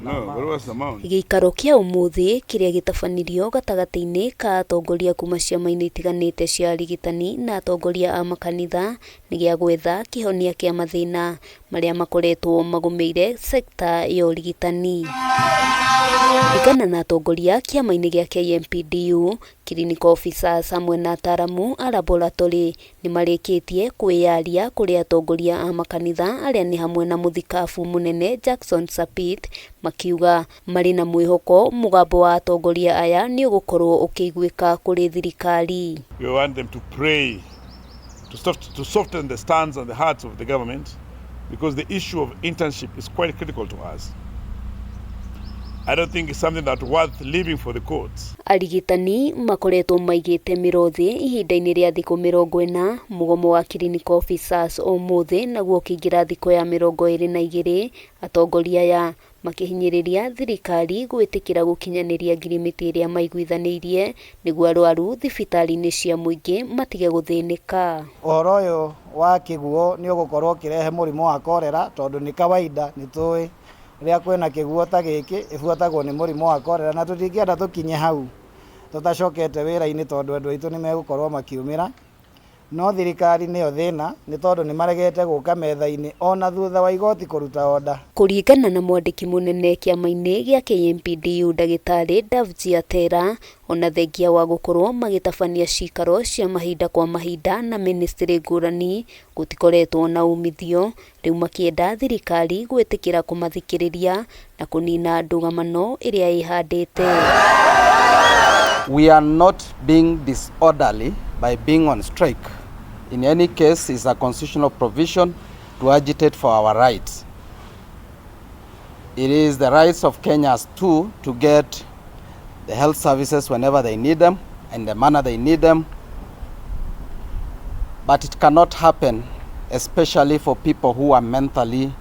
No, but what's the amount? Gĩikaro kĩa ũmũthĩ kĩrĩa gĩtabanirio gatagatĩ-inĩ ka atongoria kuma ciama-inĩ itiganĩte cia arigitani na atongoria a makanitha nĩ gĩa gwetha kĩhonia kĩa mathĩna marĩa makoretwo magũmĩire sekta ya ũrigitani. Kũringana na atongoria kĩama-inĩ gĩa KMPDU, clinical officers hamwe na ataramu a laboratory nĩ marĩkĩtie kwĩyaria kũrĩ atongoria a makanitha arĩa nĩ hamwe na mũthikabu mũnene Jackson Sapit makiuga marĩ na mwĩhoko mũgambo wa atongoria aya nĩ ũgũkorwo ũkĩiguĩka kũrĩ thirikari. We want them to pray to soften the stance and the hearts of the government because the issue of internship is quite critical to us. I don't think it's something that worth leaving for the courts. Arigitani makoretwo maigĩte mĩro thĩ ihinda-inĩ rĩa thikũ 40, mũgomo wa clinical officers ũmũthĩ naguo ũkĩingĩra thikũ ya 22, atongoria aya makĩhinyĩrĩria thirikari gwĩtĩkĩra gũkinyanĩria ngirimiti ĩrĩa maiguithanĩirie nĩguo arwaru thibitarĩ-inĩ cia mũingĩ matige gũthĩnĩka. Ũhoro ũyũ wa kĩguo nĩ ũgũkorwo ũkĩrehe mũrimũ wa korera tondũ nĩ kawaida nĩ tũĩ rĩrĩa kwĩna kĩguo ta gĩkĩ ĩbuatagwo nĩ mũrimũ wa korera na tũtingĩenda tũkinye hau tũtacokete wĩra-inĩ tondũ andũ aitũ nĩ megũkorwo makiumĩra. No thirikari nĩyo thĩna nĩ tondũ nĩ maregete gũka metha-inĩ ona thutha wa igoti kũruta order. Kũringana na mwandĩki mũnene kĩama-inĩ gĩa KMPDU ndagĩtarĩ Davji Atera, ona thengia wa gũkorwo magĩtabania cikaro cia mahinda kwa mahinda na ministry ngũrani gũtikoretwo na umithio, rĩu makĩenda thirikari gwĩtĩkĩra kũmathikĩrĩria na kũnina ndũgamano ĩrĩa ĩhandĩte. We are not being disorderly by being on strike. In any case, it's a constitutional provision to agitate for our rights. It is the rights of Kenyans too to get the health services whenever they need them and the manner they need them. But it cannot happen, especially for people who are mentally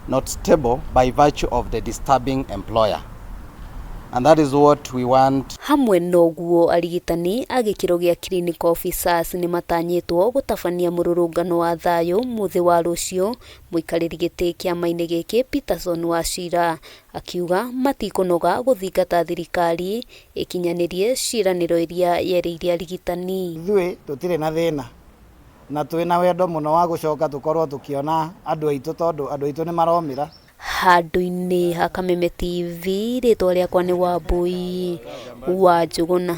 not stable by virtue of the disturbing employer. And that is what we want. Hamwe na ũguo arigitani a gĩkĩro gĩa clinical officers nĩ matanyĩtwo gũtabania mũrũrũngano wa thayũ mũthĩ wa rũciũ. Mũikarĩri gĩtĩ kĩama-inĩ gĩkĩ Peterson Wachira akiuga matikũnoga gũthingata thirikari ĩkinyanĩrie ciĩranĩro iria yerĩire arigitani. Ithuĩ tũtirĩ na thĩna na twĩna wendo mũno wa gũcoka tũkorwo tũkĩona andũ aitũ tondũ andũ aitũ nĩ maromĩra. Handũ-inĩ ha Kameme TV, rĩtwa rĩakwa nĩ Wambui wa Njũgũna.